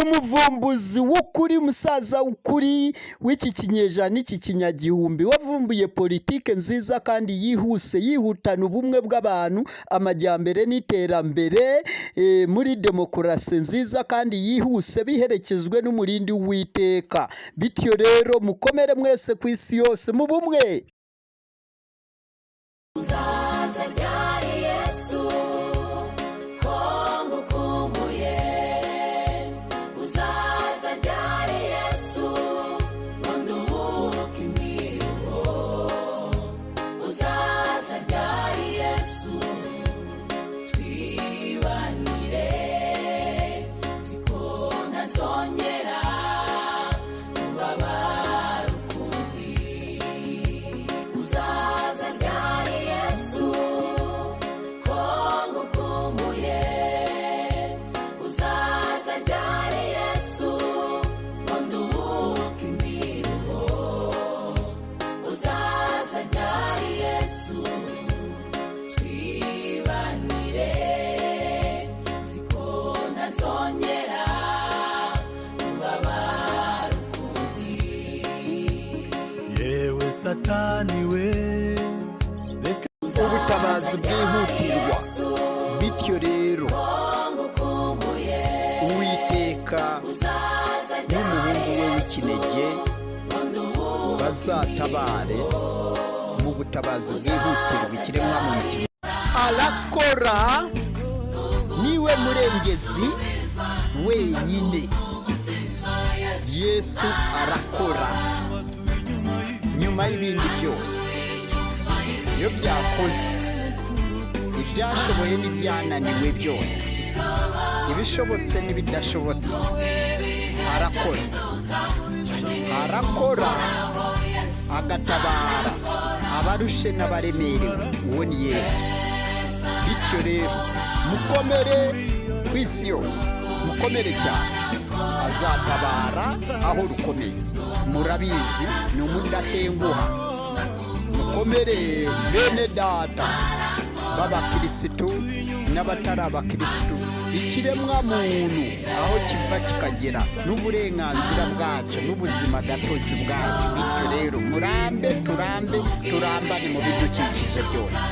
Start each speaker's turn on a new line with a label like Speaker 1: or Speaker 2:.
Speaker 1: Umuvumbuzi w'ukuri, umusaza w'ukuri w'iki kinyejana n'iki kinyagihumbi, wavumbuye politike nziza kandi yihuse, yihutana ubumwe bw'abantu, amajyambere n'iterambere muri demokarasi nziza kandi yihuse, biherekezwe n'umurindi w'Uwiteka. Bityo rero mukomere mwese ku isi yose mu bumwe.
Speaker 2: Uzaza ryari Yesu, ko ngukumbuye? Uzaza ryari Yesu, ngo nduhuke imiruho? Uzaza ryari Yesu, twibanire? Nzi ko ntazongera kubabara ukundi. Uzaza ryari Yesu, ko ngukumbuye? Uzaza ryari Yesu, ngo nduhuke imiruho? Uzaza ryari Yesu, twibanire? Nzi ko ntazongera kubabara ukundi.
Speaker 3: Yewe Satani we, reka
Speaker 1: Ubutabazi bwihutirwa. Bityo rero Uwiteka n'umuhungu we w'ikinege bazatabare mu butabazi bwihutirwa ikiremwamuntu. Arakora, niwe murengezi wenyine. Yesu arakora nyuma y'ibindi byose. Iyo byakoze ibyashoboye n'ibyananiwe byose, ibishobotse n'ibidashobotse, arakora, arakora agatabara abarushe n'abaremerewe. Uwo ni Yesu. Bityo rero mukomere ku isi yose, mukomere cyane, azatabara aho rukomeye. Murabizi, ni umudatenguha. Mukomere bene data b'abakirisitu n'abatari abakirisitu, ikiremwa muntu aho kiva kikagera n'uburenganzira bwacyo n'ubuzima gatozi bwacyo. Bityo rero murambe, turambe, turambane mu bidukikije byose.